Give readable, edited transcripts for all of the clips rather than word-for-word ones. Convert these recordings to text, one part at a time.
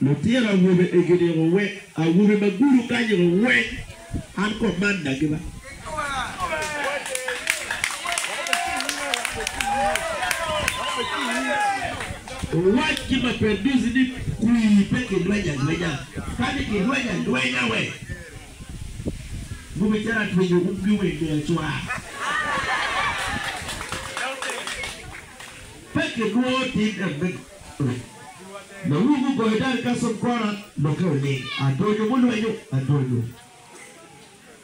Lutino awobe egi-ni weng, awobe ma gudo kany-ni weng, an komanda-gi ba. Owac ki Mapenduzi ni kwir pe kilweny alwenya, ka ni kilweny alwenya we gubicito atwenyo umgi wa i nge acwar. Pe kinwo tim en me goro. Lawur gugoyo dano i Custom Corner, lokke oling. Adonyo mulwenyo, adonyo.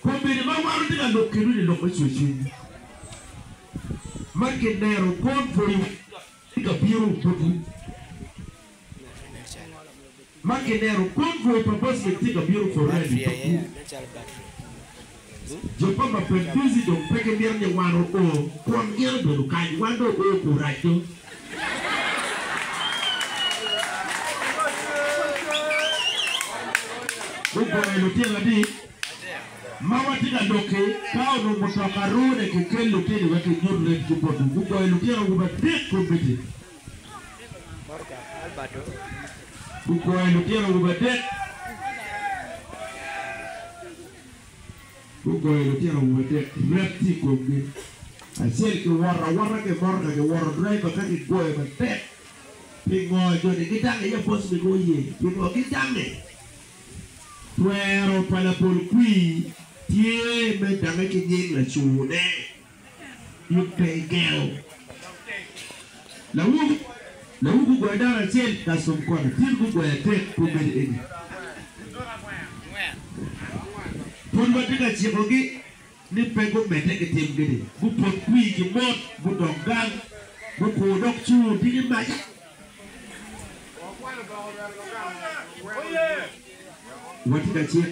Kombeddi ma wan watye ka lok kedwu ni lok me cwercwiny ma kineno convoy tye ka bino botwu, ma kineno convoy pa Bosmic tye ka bino for rally botwu. Jo pa Mapenduzi dong pe gimito ni wan oo kun gin obedo kany, wan dong oo kurac do. Gugoyo lutino adi ma watye ka lok-ki ka onongo mutoka rune kikel lutini wek kinyut retgi botwu. Gugoyo lutino awobe adek kombeddi. Gugoyo lutino awobe adek. Gugoyo lutino awobe adek, ret tye i komgi. Acel kiwoto awota ki motoka, kiwoto driver ka kigoyo matek. Pingo jo-ni gidange iye boss mego oye? Pingo gidange? Twero pa labol kwir tye me dange ki nying lacune. In pe igengo. Lawuk lawuk gugoyo dano acel custom corner tin gugoyo adek kombeddi eni. Pud watye ka cikogi ni pe gumedde ki timgi-ni, gupot kwir ki mot, gudok gang, gukur dok cur diki mac. Watye ka cik.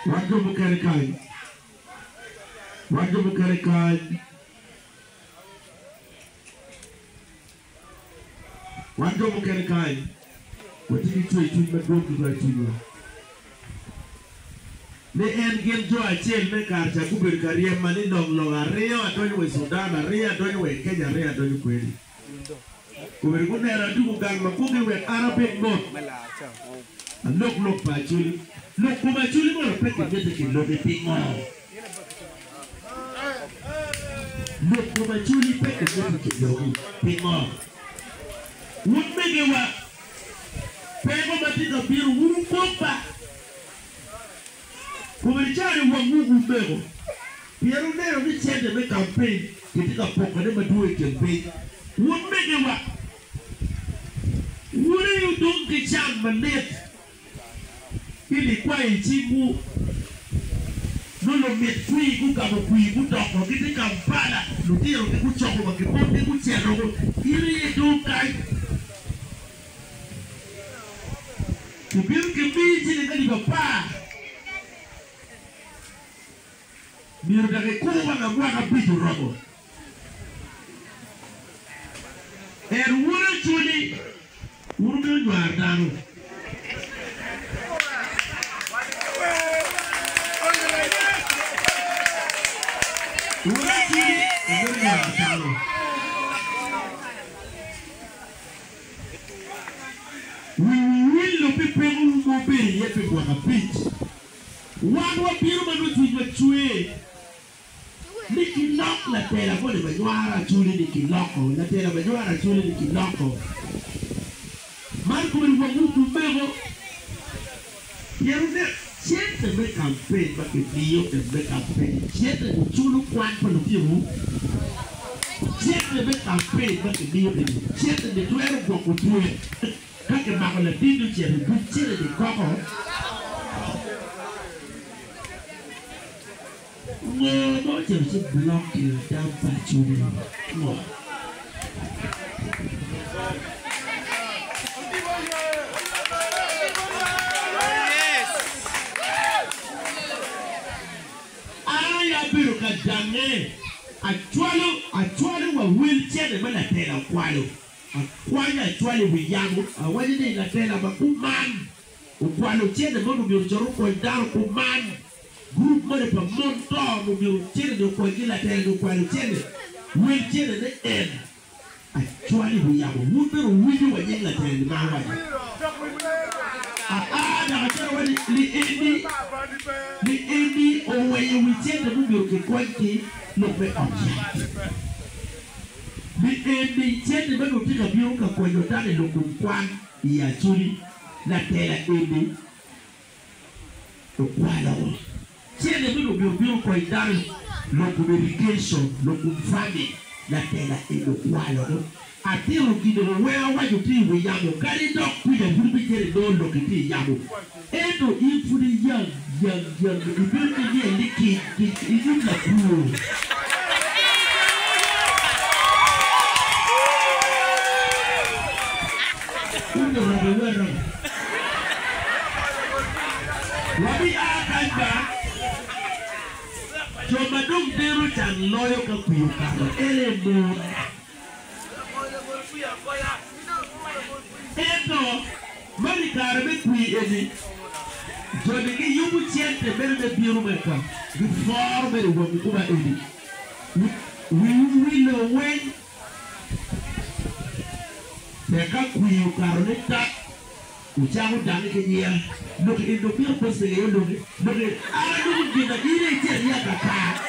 Wan jo mukene kany, wan jo mukene kany, wan jo mukene kany watye ki cwercwiny madwong tutwal i cwinywa ni en gin jo acel me kare ca gubedo ka ryema ni long long aringo adonyo wa i Sudan, aringo adonyo wa i Kenya, aringo adonyo kwedi. Obedo guneno aduku gang ma kwogi wek an abed mot. Alok lok pa Acholi. Lok kom Acholi mono pe kimiti kiloki pingo? Lok kom Acholi pe kimiti kiloki pingo? Wun megewa, peko ma tye ka bino wun wukok ba. Kome calo i wangwu wumego, pien wuneno ni cente me kampen kitye ka pokone madwong i kin piny. Wun megiwa, wun aye wudong ki can malit ki likwayo i cingwu. Nongo lumit kwir gugamo kwir gudoko gitye Kampala, lutinogi gucoko wa ki botgi gucito in aye idong kany. Kibino kimiyi ciling alip apar, myero dok ikur wang mwaka abic oromo. En wun Acholi, wun wumito nywaro dano. Wun Acholi wumito nywaro dano. Wiwu wil pi pekowu ma wubedo iye pi mwaka abic. Wan wabino ma nongo cwinywa cwer ni kilok latela moni ma nywaro Acholi ni kiloko, latela ma nywaro Acholi ni kiloko. Man kobedo wangwu omego pien wunen cente me kampen ma kimiyo en me kampen, cente-ni culo kwan pa lutinowu, cente me kampen ma kimiyo eni, cente-ni twero gwoko twe ka kimako latinni ocito i buc, cente-ni koko. Ngo ma ocito ci blocking tam pa Acholi ngo? An aye abedo ka dange, acwalo acwalo wa wel cente ma latela okwalo, akwanyo acwalo i wi yamo, awaco ni latela ma kuman okwalo cente ma onongo myero ocit okony dano kuman. Gurup moni pa mon to onongo myero cente ni okonygi latela ni okwalo cente. Wel cene ne en acwalo i wi yamo. Wun bene wuwinyo wa nying latela-ni ma awaco. Aa dok acito wa ni eni ni eni oweyo wi cente mumyero kikony ki lok me ot yat. Ni eni cente ma dong tye ka bino ka konyo dano i lok kom kwan i Acholi latela eni okwalo. Cente meno omyero obin okony dano lok kom irrigation, lok kom farming, latela eni okwalo no. Atito gin eni weng awaco tye i wi yamo kadi dok kwica pud ibicito inongo lokki tye i yamo ento in pud iyang yang yang ibedo ki myel ni kic kic inyim lakwor. Wun oromo iwero. Wabi a kany ba, jo ma dong deno can loyo ka kwir okato, en aye mon. Ento man i kare me kwir eni, joni giyubo cente mere me bino me ka giporo mere i wang kuma eni. Wiwu wille weng. Tek ka kwir okato ni tak, Wucako dange ki nyira, Lok eni dong mito posting iye oloki, lok eni an aloko gin na in aye icito iye akakar.